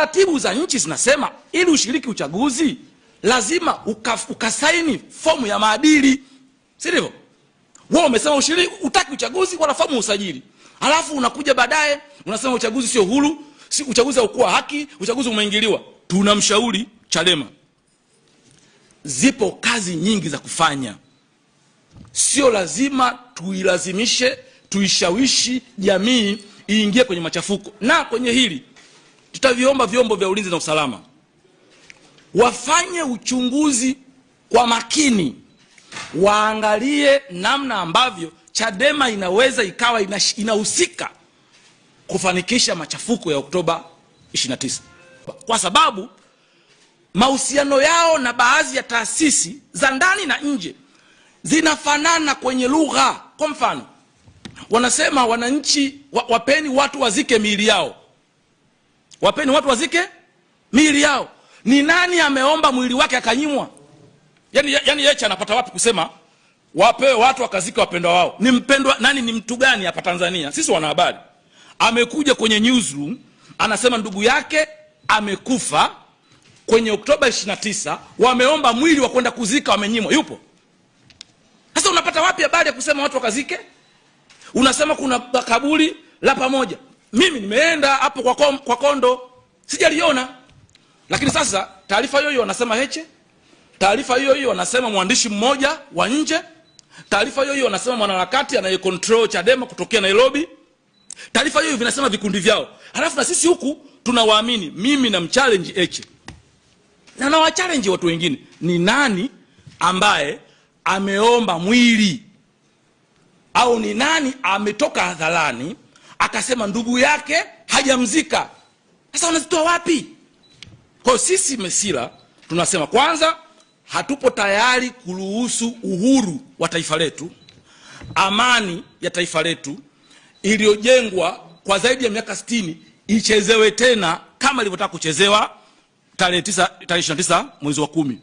Taratibu za nchi zinasema ili ushiriki uchaguzi lazima ukasaini fomu ya maadili, si ndivyo? Wewe umesema ushiriki, utaki uchaguzi wala fomu usajili, alafu unakuja baadaye unasema uchaguzi sio huru, si uchaguzi haukuwa haki, uchaguzi umeingiliwa. Tunamshauri Chadema, zipo kazi nyingi za kufanya, sio lazima tuilazimishe, tuishawishi jamii iingie kwenye machafuko. Na kwenye hili tutaviomba vyombo vya ulinzi na usalama wafanye uchunguzi kwa makini, waangalie namna ambavyo Chadema inaweza ikawa inahusika kufanikisha machafuko ya Oktoba 29, kwa sababu mahusiano yao na baadhi ya taasisi za ndani na nje zinafanana kwenye lugha. Kwa mfano, wanasema wananchi wapeni watu wazike miili yao, wapeni watu wazike miili yao. Ni nani ameomba mwili wake akanyimwa? Yani Heche anapata wapi kusema wapewe watu wakazike wapendwa wao? Ni mpendwa nani? Ni mtu gani hapa Tanzania? Sisi wanahabari, amekuja kwenye newsroom anasema ndugu yake amekufa kwenye Oktoba 29, wameomba mwili wa kwenda kuzika wamenyimwa. Yupo? Sasa unapata wapi habari ya kusema watu wakazike? Unasema kuna kaburi la pamoja. Mimi nimeenda hapo kwa Kondo sijaliona. Lakini sasa taarifa hiyo hiyo wanasema Heche, taarifa hiyo hiyo wanasema mwandishi mmoja wa nje, taarifa hiyo hiyo wanasema mwanaharakati anayecontrol Chadema kutokea Nairobi, taarifa hiyo vinasema vikundi vyao. Halafu na sisi huku tunawaamini. Mimi na mchallenge Heche na na wachallenge watu wengine, ni nani ambaye ameomba mwili au ni nani ametoka hadharani akasema ndugu yake hajamzika? Sasa unazitoa wapi? Kwa sisi Mesila tunasema kwanza, hatupo tayari kuruhusu uhuru wa taifa letu, amani ya taifa letu iliyojengwa kwa zaidi ya miaka 60 ichezewe tena kama ilivyotaka kuchezewa tarehe 29 mwezi wa 10.